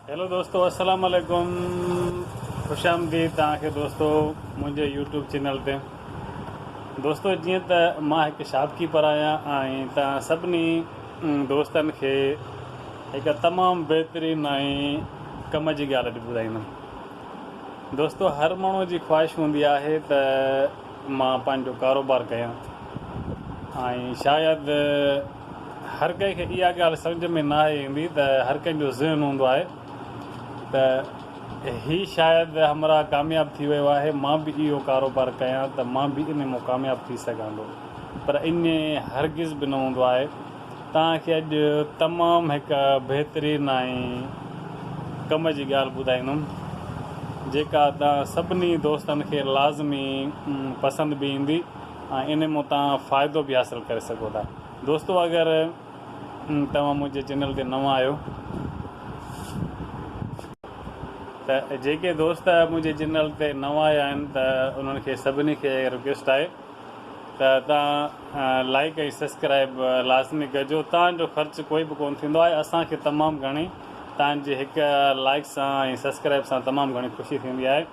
Hello دوستو السلام عليڪم خوش آمديد توهان کي دوستو منهنجي يوٽيوب چينل تي دوستو جيئن ته مان هڪ شاپ ڪيپر آهيان ۽ توهان سڀني دوستن کي هڪ تمام بهترين ۽ ڪم جي ڳالهه اڄ ٻڌائيندم دوستو هر ماڻهو جي خواهش هوندي آهي ته مان پنهنجو ڪاروبار ڪيان ۽ شايد هر ڪنهن کي اها ڳالهه سمجهه ۾ ناهي ايندي ته هر ڪنهن جو ذهن هوندو آهي ته هي شايد همراهه ڪامياب ٿي ويو آهي مان به اهو ڪاروبار ڪيان ته مان به ان مان ڪامياب ٿي سگهان ٿو پر ائين هرگز به نه هوندو آهي توهان کي اڄ تمام هڪ بهترين ۽ ڪم جي ڳالهه ٻڌائيندم جيڪا توهان سڀني دوستن کي لازمي پسند به ايندي ۽ ان مان توهان فائدو به حاصل ڪري سگهو ٿا دوستو اگر توهان منهنجي چينل تي نوان آهيو ته جيڪي دوست منهنجي چينل تي نوان آيا آهن ته انهن کي سڀني کي رڪويسٽ آهي ته توهان لائڪ ۽ سبسڪرائب لازمي ڪجو توهان جو خرچ ڪوئي به ڪون ٿيندو آهي اسان کي تمام گهڻي توهان جي هڪ لائڪ سان ۽ سبسڪرائب سان تمام گهڻي خوشي ٿيندي آهي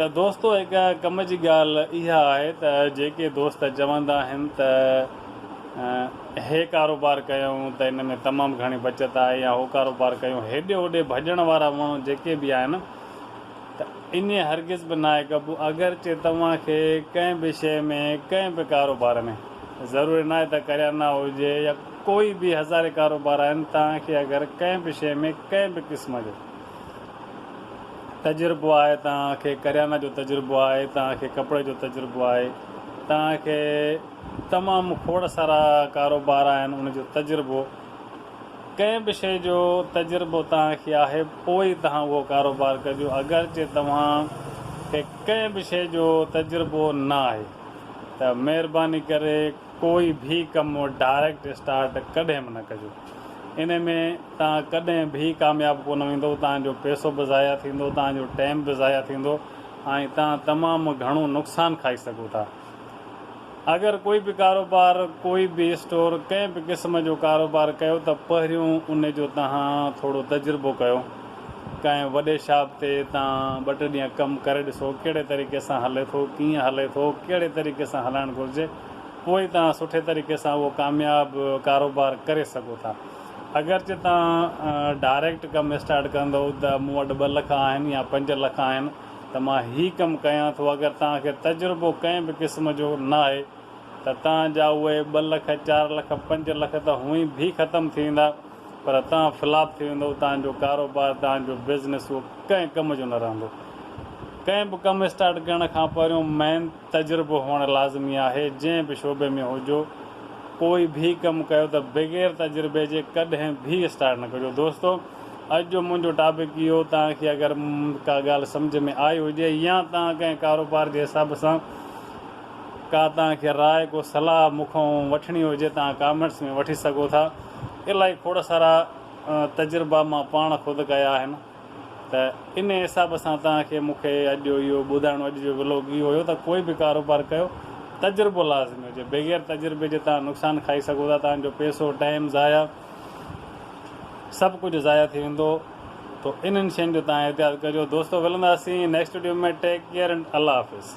ته دوستو هڪ ڪم جي ڳالهه اها آهي ته جيڪي دوست چوندا آهن ته هي ڪاروبار ڪيون ته ان ۾ تمام گهڻي بچت آهي يا هو ڪاروبار ڪيون هيڏي هوڏي ڀڄڻ وارا ماڻهو جيڪي به آهن ته ائين هرگز به ناهي ڪبو اگرچه توهان کي ڪنهن به شيء ۾ ڪنهن به ڪاروبار ۾ ضروري ناهي ته ڪريانا هجي يا ڪوئي به هزارين ڪاروبار آهن توهان کي اگر ڪنهن به شيء ۾ ڪنهن به قسم جو تجربو آهي توهان کي ڪريانه جو تجربو آهي توهان کي ڪپڙي جو تجربو آهي توهان کي تمام کوڙ سارا ڪاروبار آهن ان جو تجربو ڪنهن به شيء جو تجربو توهان کي آهي پوء ئي توهان اهو ڪاروبار ڪجو اگرچه توهان کي ڪنهن به شيء جو تجربو نه آهي ته مهرباني ڪري ڪوئي ڀي ڪم ڊائريڪٽ اسٽارٽ ڪڏهن به نه ڪجو انهي ۾ توهان ڪڏهن ڀي ڪامياب ڪونه ويندو توهان جو پئسو به ضايع ٿيندو توهان جو ٽائيم به ضايع ٿيندو ۽ توهان تمام گهڻو نقصان کائي سگهو ٿا اگر ڪوئي به ڪاروبار ڪوئي به اسٽور ڪنهن به قسم جو ڪاروبار ڪيو ته پهريون انهي جو توهان ٿورو تجربو ڪيو ڪنهن وڏي شاپ تي توهان ٻه ٽي ڏينهن ڪم ڪري ڏسو ڪهڙي طريقي سان هلي ٿو ڪيئن هلي ٿو ڪهڙي طريقي سان هلائڻ گهرجي پوء ئي توهان سٺي طريقي سان اهو ڪامياب ڪاروبار ڪري سگهو ٿا. اگرچه توهان ڊائريڪٽ ڪم اسٽارٽ ڪندؤ ته مون وٽ ٻه لک آهن يا پنج لک آهن ته مان هي ڪم ڪيان ٿو اگر توهان کي تجربو ڪنهن به قسم جو ناهي ته توهان جا اهي ٻه لک چار لک پنج لک ته هونئن به ختم ٿي ويندا پر توهان فلاپ ٿي ويندؤ توهان جو ڪاروبار توهان جو بزنس اهو ڪنهن ڪم جو نه رهندو. ڪنهن به ڪم اسٽارٽ ڪرڻ کان پهريون مين تجربو هئڻ لازمي آهي، جنهن به شعبي ۾ هجو، ڪوئي ڀي ڪم ڪيو ته بغير تجربي جي ڪڏهن ڀي اسٽارٽ نه ڪجو. دوستو اڄ جو منهنجو ٽاپڪ اهو توهان کي اگر ڪا ڳالهه سمجهه ۾ آئي هجي يا توهان ڪنهن ڪاروبار جي حساب سان ڪا توهان کي راء ڪو صلاح مون کان وٺڻي هجي توهان ڪامينٽس ۾ وٺي سگهو ٿا. الائي کوڙ سارا تجربا مان پاڻ خود ڪيا آهن. ته انهي حساب سان توهان کي مون کي اڄ اهو ٻڌائڻو اڄ جو ولوگ اهو هيو ته ڪوئي به ڪاروبار ڪيو تجربو لازمي هجي بغير تجربي جي توهان نقصان کائي سگهو ٿا توهان جو پئسو ٽائيم ضايع سڀ ڪجهه ضايع ٿي ويندو تو انهن شين جو توهان احتياط ڪجو دوستو ملنداسين next video ۾ take care and الله حافظ.